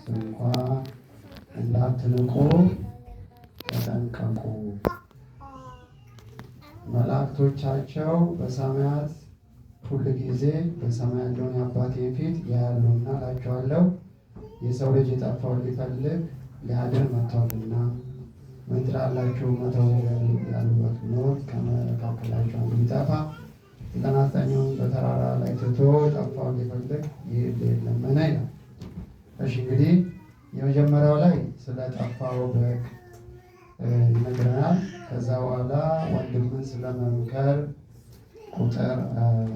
ስንኳ እንዳትንቁ ተጠንቀቁ። መላእክቶቻቸው በሰማያት ሁል ጊዜ በሰማይ ያለውን የአባቴን ፊት ያያሉና እላችኋለሁ፣ የሰው ልጅ የጠፋውን ሊፈልግ ሊያድን መጥቷልና። ምን ትላላችሁ? 100 ያሉበት ቢኖር ከመካከላቸው አንዱ ቢጠፋ 99ኙን በተራራ ላይ ትቶ የጠፋውን ሊፈልግ ይሄድ የለምን? ይላል። እሺ፣ እንግዲህ የመጀመሪያው ላይ ስለ ጠፋው በግ ይነግረናል። ከዛ በኋላ ወንድምን ስለመምከር ቁጥር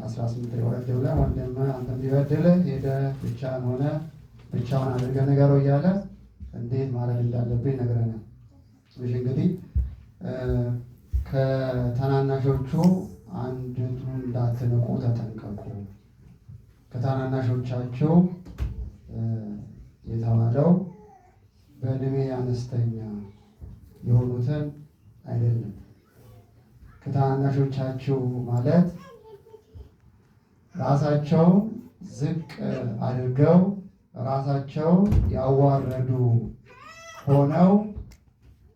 18 ላይ ወረድ ብለህ ወንድምህ አንተን ቢበድልህ ሄደህ ብቻህን ሆነ ብቻውን አድርገህ ንገረው እያለ እንዴት ማድረግ እንዳለብህ ይነግረናል። እሺ፣ እንግዲህ ከታናናሾቹ አንዱን እንዳትንቁ ተጠንቀቁ። ከታናናሾቻቸው የተባለው በእድሜ አነስተኛ የሆኑትን አይደለም። ከታናናሾቻችሁ ማለት ራሳቸውን ዝቅ አድርገው ራሳቸውን ያዋረዱ ሆነው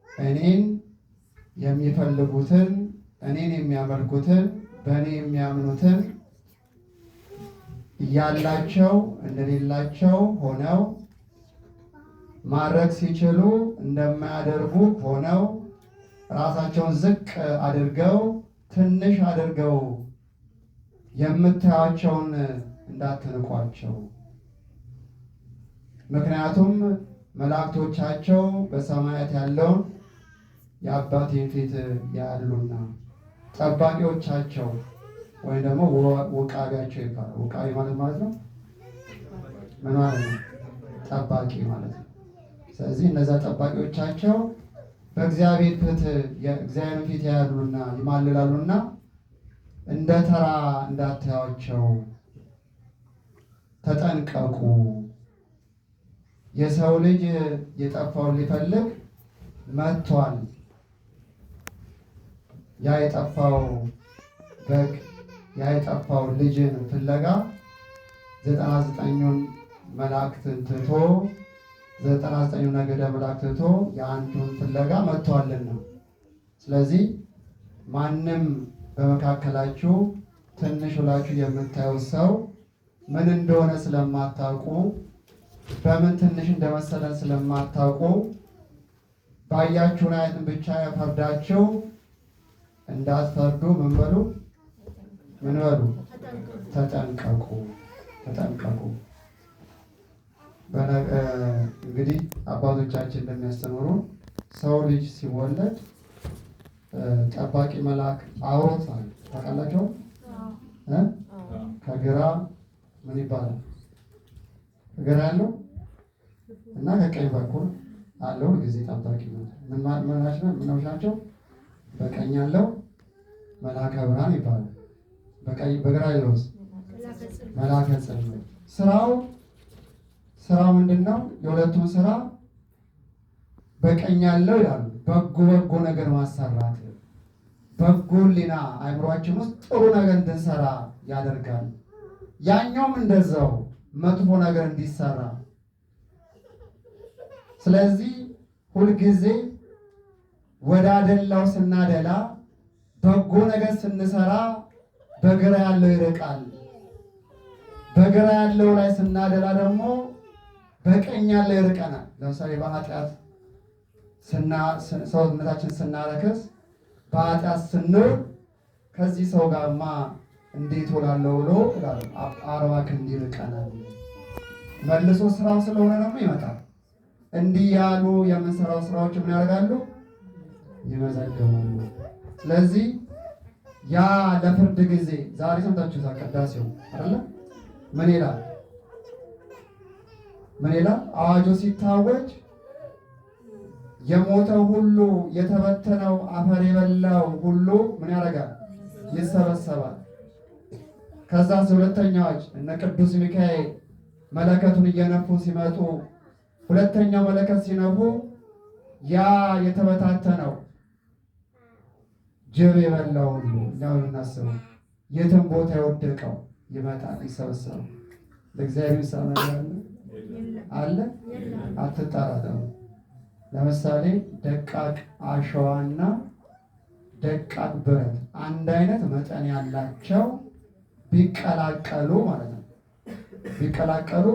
እኔን የሚፈልጉትን፣ እኔን የሚያመልኩትን፣ በእኔ የሚያምኑትን እያላቸው እንደሌላቸው ሆነው፣ ማድረግ ሲችሉ እንደማያደርጉ ሆነው፣ ራሳቸውን ዝቅ አድርገው ትንሽ አድርገው የምታያቸውን እንዳትንቋቸው። ምክንያቱም መላእክቶቻቸው በሰማያት ያለውን የአባቴን ፊት ያያሉና። ጠባቂዎቻቸው ወይም ደግሞ ውቃቢያቸው ይባላል። ውቃቢ ማለት ማለት ነው ምን ማለት ነው? ጠባቂ ማለት ነው። ስለዚህ እነዛ ጠባቂዎቻቸው በእግዚአብሔር ፊት የእግዚአብሔርን ፊት ያያሉና ይማልላሉና እንደ ተራ እንዳታያቸው ተጠንቀቁ። የሰው ልጅ የጠፋውን ሊፈልግ መጥቷል። ያ የጠፋው በግ፣ ያ የጠፋው ልጅን ፍለጋ 99ኙን መላእክትን ትቶ፣ 99ኙ ነገደ መላእክት ትቶ የአንዱን ፍለጋ መጥቷልና። ስለዚህ ማንም በመካከላችሁ ትንሽ ብላችሁ የምታዩት ሰው ምን እንደሆነ ስለማታውቁ፣ በምን ትንሽ እንደመሰለን ስለማታውቁ፣ ባያችሁን አይነትን ብቻ ፈርዳችሁ እንዳትፈርዱ ምን በሉ? ምን በሉ? ተጠንቀቁ፣ ተጠንቀቁ። እንግዲህ አባቶቻችን እንደሚያስተምሩ ሰው ልጅ ሲወለድ ጠባቂ መልአክ አብሮት አለ። ታውቃላችሁ? እ ከግራ ምን ይባላል? ከግራ ያለው እና ከቀኝ በኩል አለው ጊዜ ጠባቂ ምን ምን ናቸው? በቀኝ ያለው መልአከ ብርሃን ይባላል። በቀኝ በግራ ያለውስ መልአከ ጽልመት። ስራው ምንድን ነው? የሁለቱም ስራ በቀኝ ያለው ይላሉ በጎ በጎ ነገር ማሰራት፣ በጎ ሕሊና አእምሯችን ውስጥ ጥሩ ነገር እንድንሰራ ያደርጋል። ያኛውም እንደዛው መጥፎ ነገር እንዲሰራ። ስለዚህ ሁልጊዜ ወደ አደላው ስናደላ፣ በጎ ነገር ስንሰራ በግራ ያለው ይርቃል። በግራ ያለው ላይ ስናደላ ደግሞ በቀኝ ያለው ይርቀናል። ለምሳሌ በኃጢአት ሰውነታችን ስናረክስ፣ በኃጢአት ስንውል ከዚህ ሰው ጋርማ እንዴት እውላለሁ ብሎ 40 ክንድ ይርቀናል። መልሶ ስራው ስለሆነ ደግሞ ይመጣል። እንዲህ ያሉ የምንሰራው ስራዎች ምን ያደርጋሉ? ይመዘገባሉ። ስለዚህ ያ ለፍርድ ጊዜ ዛሬ ሰምታችሁታል። ቅዳሴው አይደለ? ምን ይላል? ምን ይላል? አዋጁ ሲታወጅ የሞተው ሁሉ፣ የተበተነው፣ አፈር የበላው ሁሉ ምን ያደርጋል? ይሰበሰባል። ከዛ ሁለተኛው አዋጅ እነ ቅዱስ ሚካኤል መለከቱን እየነፉ ሲመጡ፣ ሁለተኛው መለከት ሲነፉ ያ የተበታተነው፣ ጅብ የበላው ሁሉ፣ እኛው የምናስበው፣ የትም ቦታ የወደቀው ይመጣል፣ ይሰበሰባል። ለእግዚአብሔር ምስጋና አለ። አለ? አትጠራጠሩ። ለምሳሌ ደቃቅ አሸዋና ደቃቅ ብረት አንድ አይነት መጠን ያላቸው ቢቀላቀሉ ማለት ነው። ቢቀላቀሉ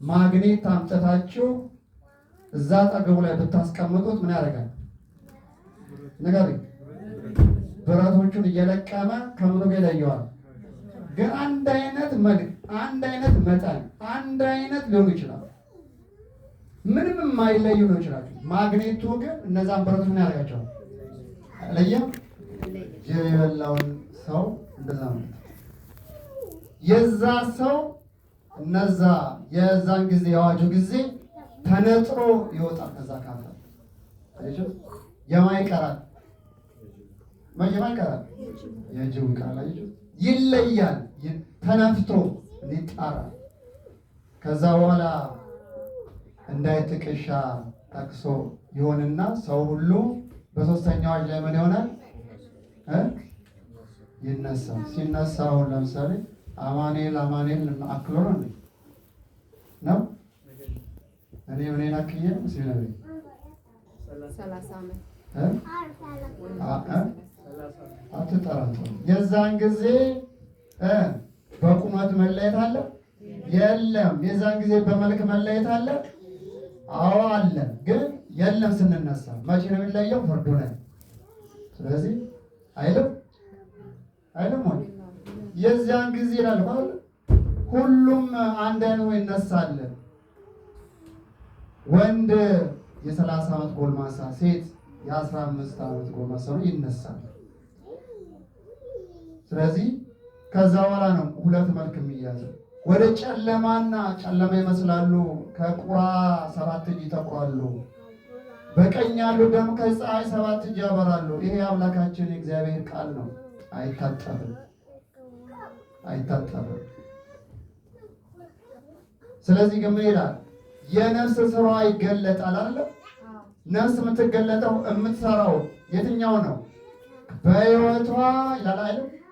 ማግኔት አምጥታችሁ እዛ አጠገቡ ላይ ብታስቀምጡት ምን ያደርጋል? ንገሩኝ። ብረቶቹን እየለቀመ ከምኑ ጋር ይለየዋል? ግን አንድ አይነት መልክ፣ አንድ አይነት መጠን፣ አንድ አይነት ሊሆኑ ይችላል። ምንም የማይለዩ ሊሆኑ ይችላሉ። ማግኔቱ ግን እነዛን ብረቶች ምን ያደርጋቸዋል? ለየም ጅብ የበላውን ሰው እንደዛ ነው። የዛ ሰው እነዛ የዛን ጊዜ የአዋጁ ጊዜ ተነጥሮ ይወጣል። ከዛ ካፈር አያችሁ፣ የማ ይቀራል? የማ ይቀራል? የጅቡ ይቀራል። አያችሁ፣ ይለያል። ተነፍቶ ይጣራል። ከዛ በኋላ እንዳይጥቅሻ ጠቅሶ ይሆንና ሰው ሁሉ በሶስተኛው አዋጅ ላይ ምን ይሆናል? ይነሳል። ሲነሳ አሁን ለምሳሌ አማኑኤል አማኑኤል አክሎ ነው እንዴ? ነው እኔ ምን አክዬ ነው እስኪ ንገሪኝ። 30 ዓመት። እ? አ- እ? አትጠራጠሩ። የዛን ጊዜ በቁመት መለየት አለ? የለም። የዛን ጊዜ በመልክ መለየት አለ? አዎ አለ። ግን የለም። ስንነሳ መቼ ነው የሚለየው? ፍርዱ ላይ። ስለዚህ አይልም አይልም ወይ? የዚያን ጊዜ ይላል አይደል? ሁሉም አንድ አይነት ይነሳል። ወንድ የ30 ዓመት ጎልማሳ፣ ሴት የ15 ዓመት ጎልማሳ ሆኖ ይነሳል። ስለዚህ ከዛ በኋላ ነው ሁለት መልክ የሚያዘው። ወደ ጨለማና ጨለማ ይመስላሉ፣ ከቁራ ሰባት እጅ ይጠቁራሉ። በቀኝ ያሉ ደግሞ ከፀሐይ ሰባት እጅ ያበራሉ። ይሄ የአምላካችን የእግዚአብሔር ቃል ነው። አይታጠፍም፣ አይታጠፍም። ስለዚህ ግን ምን ይላል? የነፍስ ስራዋ ይገለጣል አይደለ? ነፍስ የምትገለጠው የምትሰራው የትኛው ነው? በሕይወቷ ይላል አይደል?